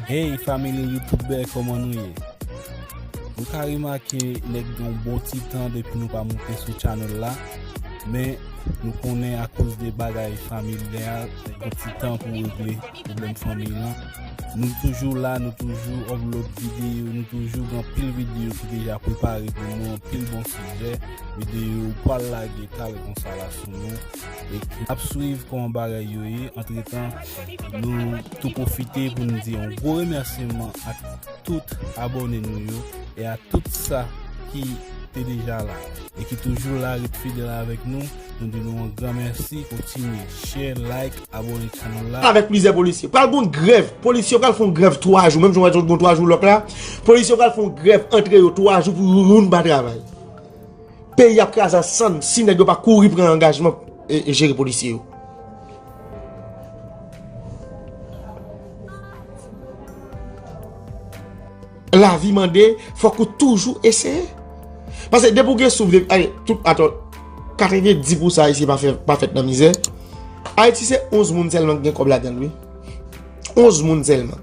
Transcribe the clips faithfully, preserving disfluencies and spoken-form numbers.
Hey, family YouTuber, kòman nou ye? Nou ka remake nèg gen yon bon ti tan depi nou pa moute sou channel la, men nou konnen akoz de bagay familyal, nèg gen ti tan pou regle pwoblèm fanmi lan. Nou toujou la, nou toujou upload videyo, nou toujou gen anpil videyo ki deja prepare pou nou, anpil bon sijè, videyo pral lage talè konsa la sou nou. E ki ap swiv kòman bagay yo ye. Antretan, nou tou pwofite pou nou di yon gwo remèsiman ak tout abòne nou yo e a tout sa ki te deja la e ki toujou la, ret fidèl avèk nou. Nou di nou yon gran mèsi. Kontinye share, like, abòne channel la. Avèk plizyè polisye. Pral gon grèv. Polisye pral fè yon grèv twa jou. Menm jan w wè gon twa jou lòk la. Polisye pral fè yon grèv antre yo twa jou pou youn pa travay. Peyi ap kraze an sann si nèg yo pa kouri pran angajman e, e jere polisye yo. Lavi mande, fòk ou toujou eseye. Paske depi w gen souf, depi, ay, tout, atò, katrevenndis pousan Ayisyen pa fè, pa fèt nan mizè. Ayiti se onz moun sèlman ki gen kòb ladan l, wi. Onz moun sèlman.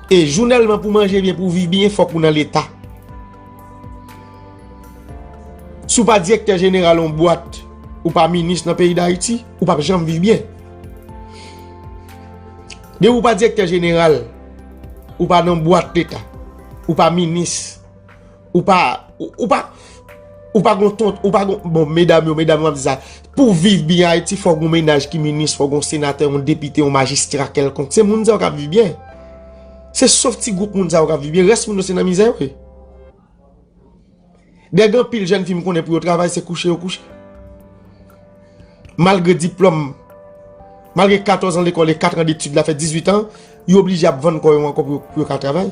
E jounèlman pou manje byen, pou viv byen, fòk ou nan Leta. Si w pa direktè jeneral yon bwat, ou pa minis nan peyi Dayiti, ou p ap janm viv byen. Depi w pa direktè jeneral, ou pa nan bwat Leta, ou pa minis, ou pa, ou, ou pa, ou pa gon tont, ou pa gon, bon, medam yo, medam yo, m ap di sa, pou w viv byen Ayiti, fò w gon mennaj ki minis, fò w gon senatè, yon depite, yon majistra kèlkonk. Se moun sa yo k ap viv byen. Se sof ti gwoup moun sa yo k ap viv byen. Rès moun yo se nan mizè yo ye. Dèyè gen anpil jèn fi m konnen pou yo travay, se kouche yo kouche. Malgre diplòm, malgre katòz an lekòl e kat an detid, la fè dizuit an, yo oblije ap vann kò yo ankò pou yo, pou yo ka travay.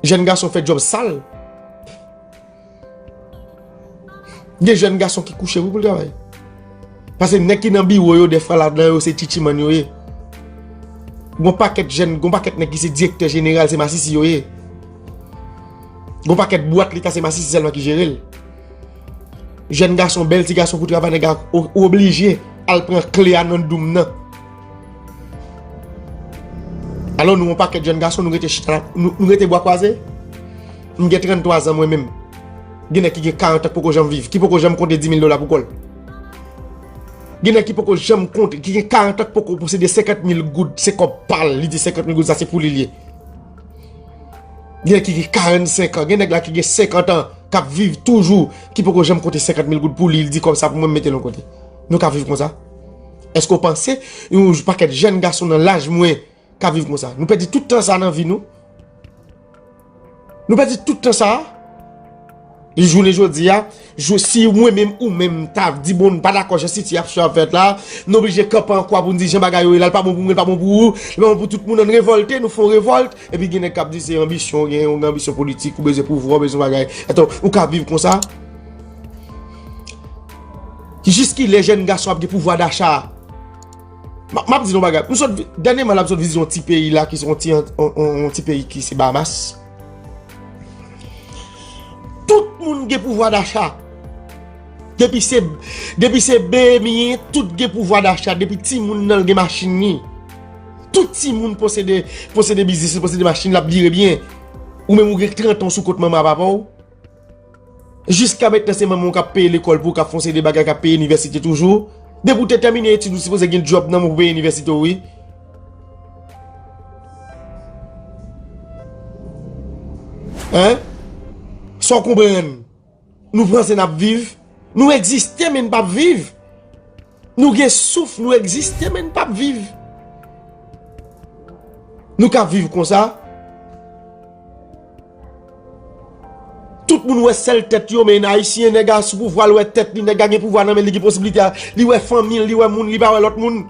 Jèn gason fè djòb sal. Gen jèn gason ki kouche wi pou l travay. Paske nèg ki nan biwo yo, dèfwa ladan yo se tchitchimann yo ye. Gon pakèt jèn, gon pakèt nèg ki se direktè jeneral, se masisi yo ye. Gon pakèt bwat Leta se masisi sèlman ki jere l. Jèn gason, bèl ti gason pou travay, nèg la o-, oblije al pran kle a nan doum nan. Alò nou yon pakèt jèn gason, nou rete chita la, nou, nou rete bwa kwaze. M gen tranntwa zan mwen menm. Gen nèg ki gen karant an k poko janm viv, ki poko janm konte di mil dola pou kò l. Gen nèg ki poko janm konte, ki gen karant an k poko posede senkant mil goud, se kòb pa l, li di senkant mil goud sa se pou li l ye. Gen nèg ki gen karannsenk an, gen nèg la ki gen senkant an, k ap viv toujou, ki poko janm konte senkant mil goud pou li, li di kòb sa pou mwen m mete l yon kote. Nou ka viv konsa? Èske w panse yon pakèt jèn gason nan laj mwen ka viv konsa? Nou pèdi tout tan sa nan vi nou. Nou pèdi tout tan sa. E jounen jodi a, jou, si mwen menm ou menm ta di bon, n pa dakò jan sitiyasyon ap fèt la, n oblije kanpe an kwa pou n di jan bagay yo ye la, l pa bon pou mwen, l pa bon pou ou, l pa bon pou tout moun, ann revòlte, nou fè yon revòlt. Epi gen nèg k ap di se anbisyon, gen yon anbisyon politik, ou bezwen pouvwa, ou bezwen bagay. Atò, ou ka viv konsa? Jiskilè jèn gason ap gen pouvwa dacha? M, m ap di nou bagay. M sot vi-, dènyèman la, m sot vizite yon ti peyi la, ki se yon ti, yon, yon, yon ti peyi ki se Bahamas. Tout moun gen pouvwa dacha. Depi se, depi se B M I, tout gen pouvwa dacha. Depi timoun nan l gen machin li. Tout timoun posede, posede biznis li, posede machin, l ap vire byen. Ou menm ou gen trant an sou kont manman papa w. Jiska mentnan se manman w k ap peye lekòl pou w, k ap fè yon seri de bagay, k ap peye inivèsite toujou. Depi w te tèmine etid ou sipoze gen djòb nan men w pou peye inivèsite w wi. Hein? Sa w konprann? Nou panse n ap viv? Nou egziste men n p ap viv. Nou gen souf, nou egziste men n p ap viv. Nou ka viv konsa? Tout moun wè sèl tèt yo, men Ayisyen, nèg la sou pouvwa, l wè tèt li, nèg la gen pouvwa nan men li, gen posiblite a, li wè fanmi l, li wè moun, li pa wè lòt moun.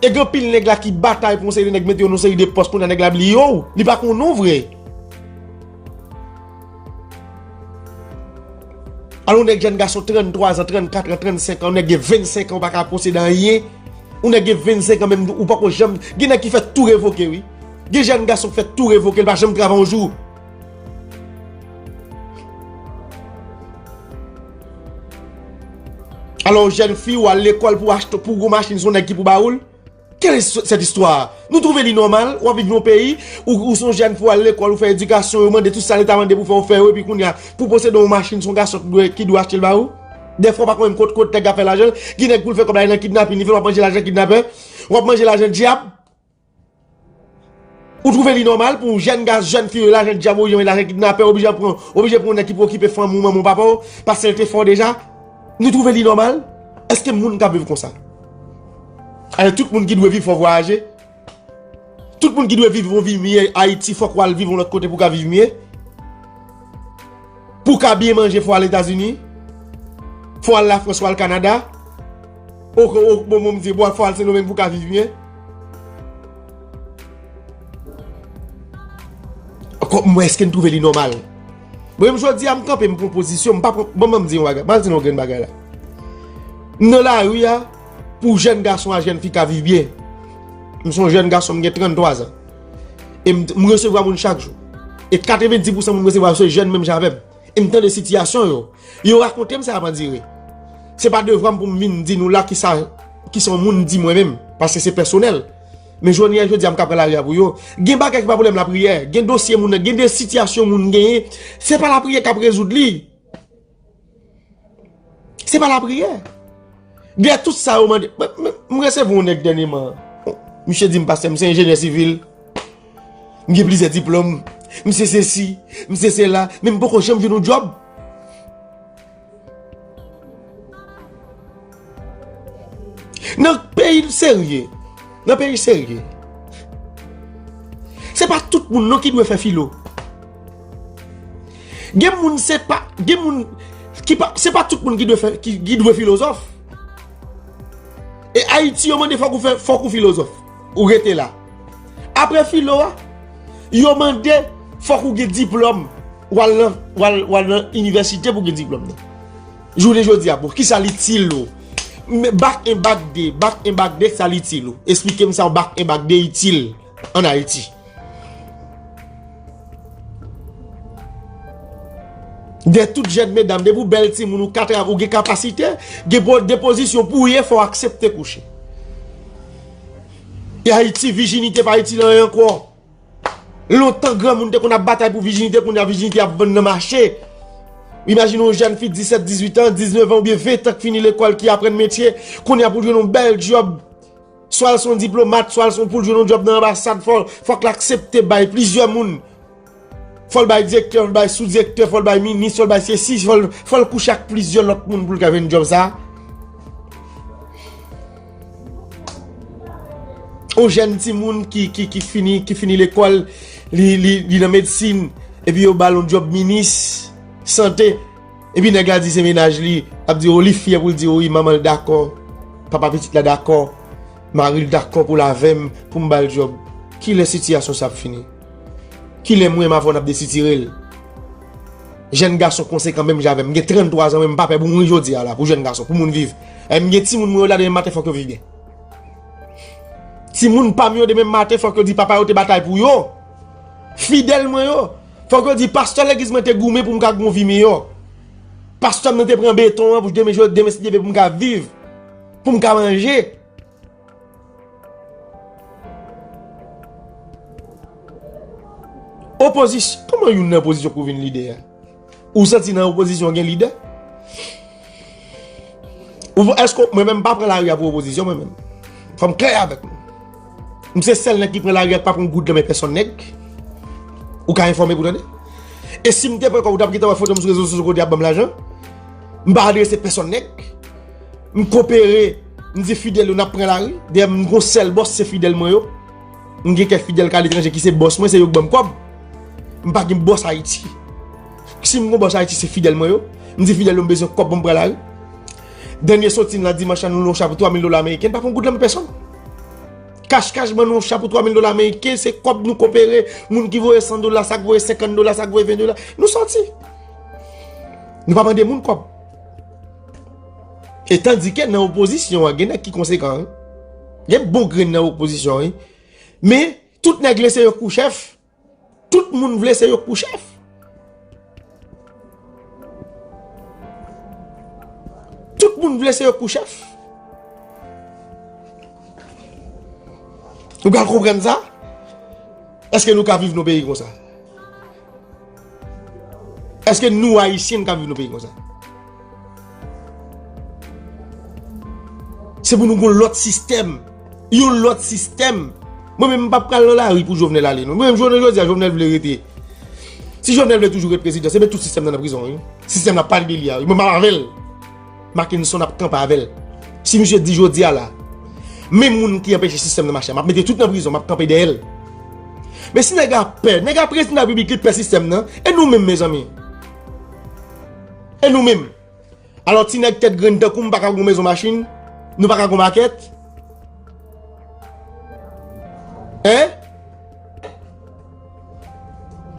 E gen anpil nèg la ki batay pou yon seri de nèg mete yo nan yon seri de pòs, kounye a nèg la bliye w, li pa konnen w vre. Alò, yon nèg jèn gason tranntwa zan, trannkat an, trannsenk an, yon nèg gen vennsenk an, ou pa ka posede anyen. Yon nèg gen vennsenk an, menm ou poko janm. Gen nèg ki fè tou revoke, wi. Gen jèn gason ki fè tou revoke, li pa janm travay yon jou. Alò, yon jèn fi, ou al lekòl pou achte, pou gwo machin, se yon nèg ki pou ba ou l? Quelle est cette histoire? Nou twouve li nòmal, w ap viv nan yon peyi, ou, ou se yon jèn fi, ou al lekòl, ou fè edikasyon, yo mande tout sa leta mande pou fè, ou fè yo, epi kounye a, pou posede yon machin, se yon gason ki dwe, ki dwe achte l ba ou? Dèfwa, w pa konn menm kot, kot nèg la fè lajan, gen nèg pou l fè kòb la, nan kidnapin, li fè l, w ap manje lajan kidnapè, w ap manje lajan dyab. Ou twouve li nòmal pou yon jèn gason, jèn fi, lajan dyab, oubyen lajan kidnapè, oblije pran, oblije pran yon nèg ki pou okipe fanmi w, manman w, papa w, paske l te fè w deja? Nou twouve li nòmal? Èske moun ka viv konsa? Alò, tout moun ki dwe viv, fò vwayaje. Tout moun ki dwe viv yon vi mye Ayiti, fòk w al viv yon lòt kote pou w ka viv mye. Pou w ka byen manje, fò w al Etazini. Fò w al Lafrans, fò w al Kanada. Ok, ok, bon, bon, m di, bon, fò w al Sendomeng pou w ka viv byen. Ankò, mwen, èske n twouve li nòmal? Mwen menm, jodi a, m kanpe, m pran pozisyon, m pa pran, bon, ban m di yon bagay, ban m di yon grenn bagay la. M nan lari a, pou jèn gason a jèn fi ka viv byen. M se yon jèn gason, m gen tranntwa zan. E m, m resevwa moun chak jou. E katrevenndis pousan moun m resevwa yo se jèn menm jan avè m. E m tande sitiyasyon yo. Yo rakonte m sa ap andire. Se pa devwa m pou m vin di nou la kisa, kisa yon moun di mwen menm, paske se pèsonèl. Men jodi a, jodi a, m ka pran lari a pou yo. Gen bagay ki pa pwoblèm lapriyè. Gen dosye moun nan, gen de sitiyasyon moun genyen, se pa lapriyè k ap rezoud li. Se pa lapriyè. Dèyè tout sa yo mande. Mwen, mwen, m resevwa yon nèg dènyèman. Misye di m, pastè, m se enjenyè sivil. M gen plizyè diplòm. M se sesi, m se sela. Men m poko janm jwenn yon djòb. Nan peyi serye, nan peyi serye, se pa tout moun non ki dwe fè filo. Gen moun se pa, gen moun ki pa, se pa tout moun ki dwe fè, ki, ki dwe filozòf. E Ayiti, yo mande fòk ou fè, fòk ou filozòf. Ou rete la. Apre filo a, yo mande fòk ou gen diplòm. W al nan, w al, w al nan inivèsite pou gen diplòm nan. Jounen jodi a, pou kisa l itil ou? Men bak en, bak de, bak en, bak de, sa l itil ou? Esplike m sa yon bak en, bak de itil ann Ayiti. De tout jèn medam, depi w bèl timoun, ou ka tra-, ou gen kapasite, gen po-, de pozisyon pou w ye, fò w aksepte kouche. E Ayiti, vijinite pa itil anyen ankò. Lontan, granmoun te konn ap batay pou vijinite, kounye a vijinite ap vann nan mache. Imajine yon jèn fi disèt, dizuit an, diznèf an oubyen ven an k fini lekòl, ki aprann metye, kounye a pou l jwenn yon bèl djòb. Swa l se yon diplomat, swa l se yon, pou l jwenn yon djòb nan anbasad, fò, fòk l aksepte bay plizyè moun. Fò l bay direktè, fò l bay sou direktè, fò l bay minis, fò l bay sesi, fò l, fò l kouche ak plizyè lòt moun pou l ka jwenn djòb sa a. Yon jèn timoun ki, ki, ki fini, ki fini lekòl, li, li, li nan medsin, epi yo ba l yon djòb minis sante. Epi nèg la di se mennaj li, ap di, o, li fyè pou l di, o, wi, manman l dakò, papa pitit la dakò, mari l dakò pou l avè m, pou m ba l djòb. Kilè sitiyasyon sa ap fini? Kilè mwen m avè w n ap desitire l? Jèn gason konsekan menm jan avè m, m gen tranntwa zan, men m pa pè pou mouri jodi a la, pou jèn gason, pou moun viv. E m gen timoun mwen yo la demen maten fòk yo viv byen. Timoun pa m yo demen maten fòk yo di papa yo te batay pou yo. Fidèl mwen yo. Fòk yo di pastè legliz mwen te goumen pou m ka gen yon vi miyò. Pastè m nan te pran beton an pou demen, demen si Dye vle pou m ka viv. Pou m ka manje. Opozisyon, kòman youn nan opozisyon pou vin lidè a? Ou santi nan opozisyon gen lidè? Ou, èske mwen menm pa pran lari a pou opozisyon, mwen menm? Fò m klè avèk nou. M se sèl nèg ki pran lari a, ki pa pran goud nan men pèsonn nèg. Ou ka enfòme pou tande. E si m te pran kòb, ou t ap gentan wè foto m sou rezo sosyo kote y ap ban m lajan. M pa adrese pèsonn nèg. M kopere, m di fidèl yo n ap pran lari. Dayè, m gon sèl bòs, se fidèl mwen yo. M gen kèk fidèl k aletranje ki se bòs mwen, se yo k ban m kòb. M pa gen bòs Ayiti. Si m gon bòs Ayiti, se fidèl mwen yo. M di fidèl yo m bezwen kòb pou m pran lari. Dènye soti m la dimanch la, nou lwe yon cha pou twa mil dola ameriken, n pa pran goud nan men pèsonn. Kach kach ban nou yon cha pou twa mil dola ameriken, se kòb nou kopere, moun ki voye san dola, sa k voye senkant dola, sa k voye ven dola. Nou sòti. Nou pa mande moun kòb. E tandike nan opozisyon an, gen nèg ki konsekan, wi. Gen bon grenn nan opozisyon, wi. Men, tout nèg vle se yo k pou chèf. Tout moun vle se yo k pou chèf. Tout moun vle se yo k pou chèf. Ou pral konprann sa? Èske nou ka viv nan peyi konsa? Èske nou, Ayisyen, n ka viv nan peyi konsa? Se pou nou gon lòt sistèm. Yon lòt sistèm. Mwen menm, m p ap pral nan lari pou Jovenel ale, non. Mwen menm, jounen jodi a, Jovenel vle rete. Si Jovenel vle toujou ret prezidan, se met tout sistèm nan nan prizon, wi. Sistèm nan pale de li a, wi. Mwen, m ap avè l. Mackenson ap kanpe avè l. Si misye di jodi a la, menm moun ki anpeche sistèm nan mache a, m ap mete tout nan prizon, m ap kanpe dèyè l. Men si nèg la pè, nèg la prezidan repiblik, li pè sistèm nan, e nou menm, mezanmi? E nou menm? Alò, ti nèg tèt grenn tankou m pa ka gon mezon machin, nou pa ka gon makèt? Hein?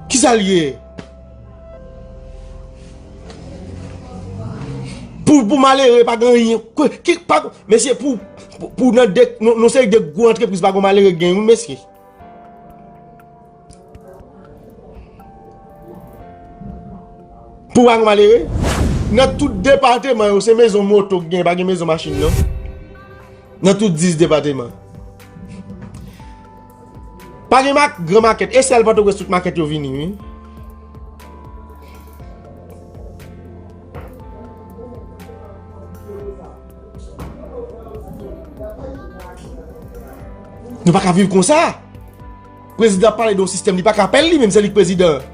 Kisa l ye? Pou, pou malere pa gen anyen. Ki, pa, mesye, pou, pou, pou nan de, nou, nou se de gwo antrepriz pa gon malere gen, wi, mesye. Pou pa gon malere, nan tout depatman yo, se mezon moto k gen, pa gen mezon machin, non. Nan tout dis depatman. Pa gen mak-, gran makèt. E sèl Pòtoprens tout makèt yo vini, wi. Nou pa ka viv konsa. Prezidan ap pale de yon sistèm, li pa ka pè l li menm, se li k prezidan.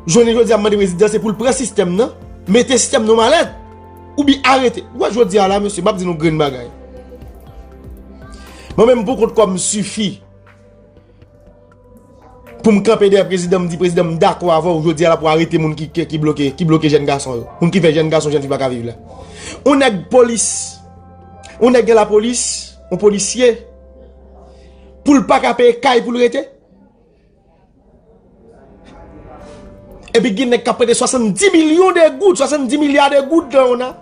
Jounen jodi a, m mande prezidan, se pou l pran sistèm nan, mete sistèm nan malèt, oubyen arete. Ou wè jodi a la, mesye, m ap di nou grenn bagay. Mwen menm, pou kont kò m, m sifi. Pou m kanpe dèyè prezidan, m di, "Prezidan, m dakò avè w jodi a la pou arete moun ki, ki, ki bloke, ki bloke jèn gason yo. Moun ki fè jèn gason, jèn fi pa ka viv la." Yon nèg polis, yon nèg gen lapolis, yon polisye, pou l pa ka peye kay pou l rete. Epi gen nèg k ap prete swasanndis milyon de goud, swasanndis milya de goud nan yon an.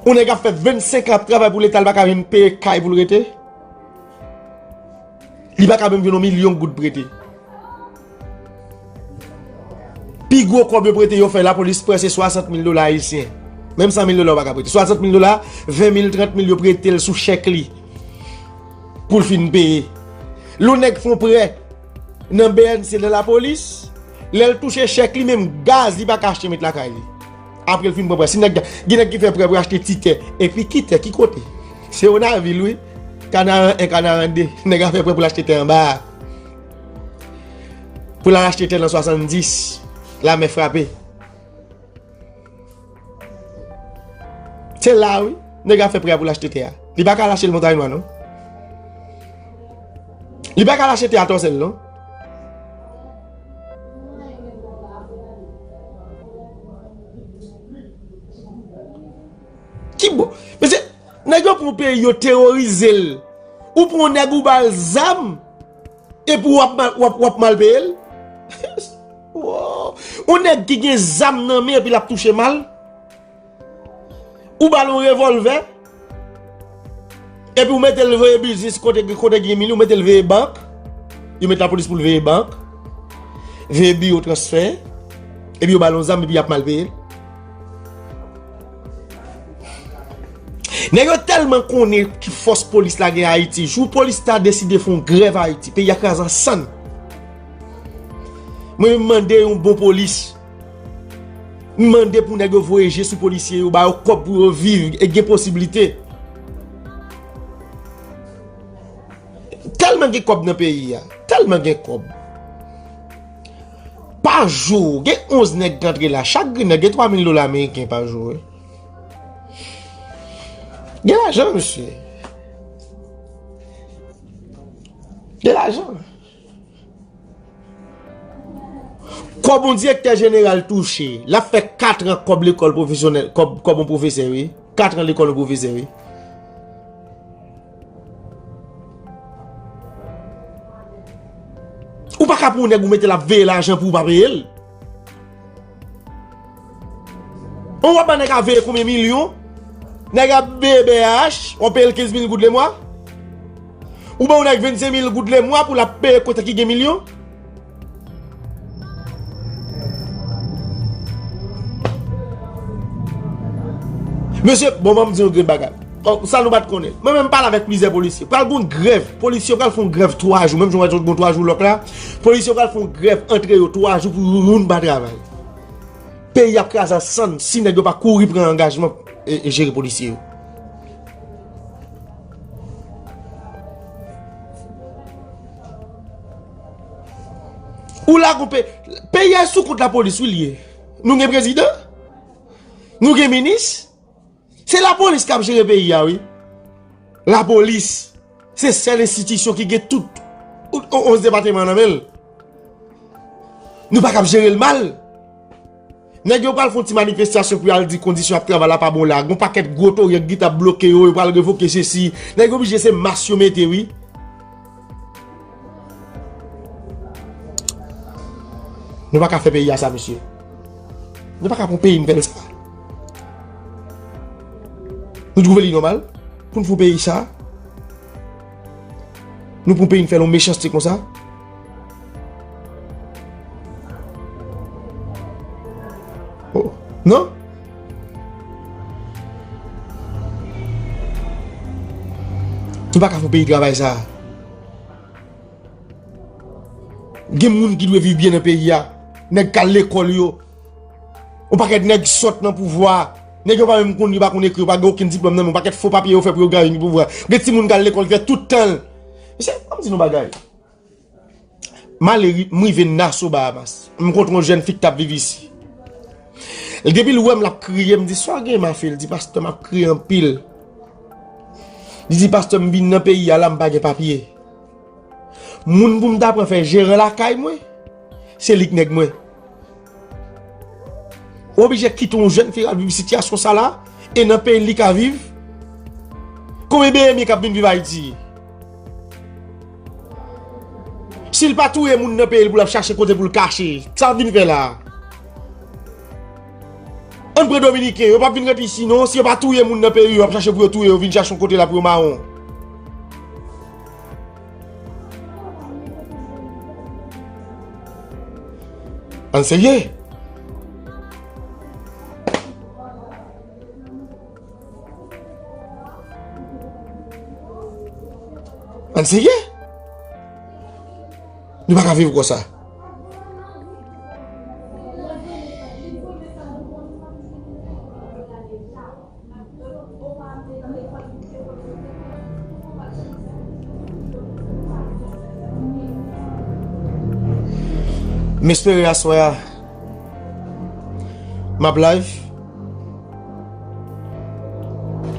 Yon nèg ap fè vennsenk an ap travay pou Leta, li pa ka vin peye kay pou l rete. Li pa ka menm jwenn yon milyon goud prete. Pi gwo kòb yo prete, yo fè lapolis prè, se swasant mil dola ayisyen. Menm san mil dola ou pa ka prete. Swasant mil dola, ven mil, trant mil yo prete l sou chèk li. Pou l fin peye. Lè yon nèg fè yon prè nan B N C, nan lapolis, lè l touche chèk li, menm gaz li pa ka achte met lakay li. Apre l fin pran prè. Si nèg, gen nèg ki fè prè pou achte ti tè. Epi ki tè, ki kote? Se Onavil, wi. Kanaran en, Kanaran de. Nèg la fè prè pou l achte tè anba a. Pou l al achte tè nan swasanndis. Lamè frape. Se la, wi. Nèg la fè prè a pou l achte tè a. Li pa ka al achte l Montay Nwa, non. Li pa ka al achte tè a Tòsèl, non. Ki bo-, mesye, nèg yo pran peyi, yo teworize l. Ou pran yon nèg, ou ba l zam, epi w ap mal, w ap, w ap mal peye l. Wow. Yon nèg ki gen zam nan men, epi l ap touche mal. Ou ba l yon revòlvè. Epi ou mete l veye biznis kote, kote gen milyon, ou mete l veye bank. Yo met lapolis pou l veye bank. Veye biwo transfè. Epi yo ba l yon zam, epi y ap mal peye l. Nèg yo tèlman konnen ki fòs polis la gen Ayiti. Jou polis ta deside fè yon grèv Ayiti, peyi a kraze an sann. Mwen menm mande yon bon polis. M mande pou nèg yo voye je sou polisye yo, ba yo kòb pou yo viv e gen posiblite. Tèlman gen kòb nan peyi a, tèlman gen kòb. Pa jou, gen onz nèg k antre la, chak grenn nèg gen twa mil dola ameriken pa jou, wi. Gen lajan, mesye. Gen lajan. Kòb yon direktè jeneral touche, l ap fè kat an kòb lekòl pwofesyonèl, kòb, kòb yon pwofesè, wi. Kat an lekòl yon pwofesè, wi. Ou pa ka pran yon nèg ou mete l ap veye lajan pou ou pa peye l. Ou wè pa nèg ap veye konbyen milyon? Nèg ap veye B A H, w ap peye l kenz mil goud lemwa? Ou ban yon nèg vennsenk mil goud lemwa pou l ap peye kote ki gen milyon? Mesye, bon, ban m di yon grenn bagay. Bon, sa nou pa t konnen. Mwen menm pale avèk plizyè polisye. Pral gon grèv. Polisye pral fè yon grèv twa jou. Menm jan w wè gon twa jou lòk la. Polisye pral fè yon grèv antre yo twa jou pou youn pa travay. Peyi ap kraze an sann si nèg yo pa kouri pran angajman e, e jere polisye yo. Ou la gon pe-, peyi a sou kont lapolis, wi, li ye. Nou gen prezidan? Nou gen minis? Se lapolis k ap jere peyi a, wi. Lapolis. Se sèl enstitisyon ki gen tout o-, o-, onz depatman nan men l. Nou pa kab jere l mal. Nèg yo pral fè yon ti manifestasyon pou y al di kondisyon ap travay la pa bon la. Gon pakèt gwo toryant ki t ap bloke yo, yo pral revoke sesi. Nèg yo oblije se mas yo mete, wi. Nou pa ka fè peyi a sa, mesye. Nou pa ka pran peyi n fè l sa. Nou twouve li nòmal pou n fè peyi sa? Nou pran peyi n fè l yon mechanste konsa? Oh, non? Nou pa ka fè peyi travay sa. Gen moun ki dwe viv byen nan peyi a. Nèg k al lekòl yo. Yon pakèt nèg sòt nan pouvwa a. Nèg yo pa menm konn li, pa konn ekri, yo pa gen okenn diplòm nan men, yon pakèt fo papye yo fè pou yo gaye nan pouvwa a. Gen timoun k al lekòl ki fè tout tan l. Mesye, ban m di nou bagay. M ale ri-, m rive Nassau, Bahamas. M kontre yon jèn fi ki t ap viv isi. Depi l wè m, l ap kriye. M di, "Sa w gen, ma fille?" Li di, "Pastè, m ap kriye anpil." Li di, "Pastè, m vin nan peyi a la, m pa gen papye. Moun pou m ta pran fè jeran lakay mwen, se li k nèg mwen." Ou oblije kite yon jèn fi al viv sitiyasyon sa la, e nan peyi l li ka viv? Konbyen B M I k ap vin viv Ayiti? Si l pa touye moun nan peyi l pou l ap chache kote pou l kache, sa l ap vin fè la? Ann pran Dominiken, yo p ap vin ret isi non. Si yo pa touye moun nan peyi yo, yo ap chache pou yo touye yo, vin chache yon kote la pou yo mawon. Ann serye. Ann serye. Nou pa ka viv konsa. M espere aswè a m ap live.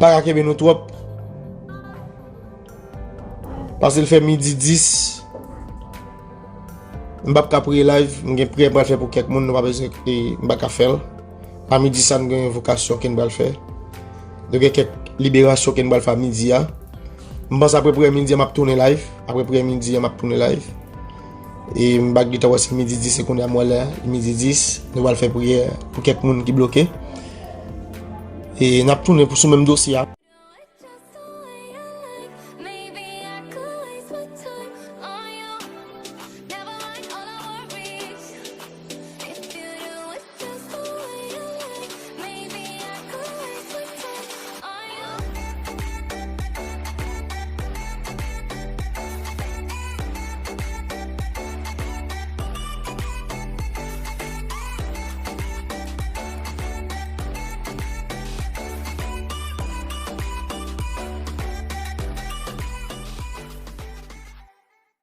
Pa ka kenbe nou twòp. Paske l fè midi dis. M p ap ka priye live, m gen priyè m pral fè pou kèk moun, nou pa bezwen, e, m pa ka fè l. A midi sa, n gen yon envokasyon ke n pral fè. Nou gen kèk liberasyon ke n pral fè a midi a. M panse apre priyè midi a, m ap tounen live. Apre priyè midi a, m ap tounen live. E m pa gentan wè si midi dis, se kounye a m wè lè a, midi dis, nou pral fè priyè pou kèk moun ki bloke. E n ap tounen pou sou menm dosye a.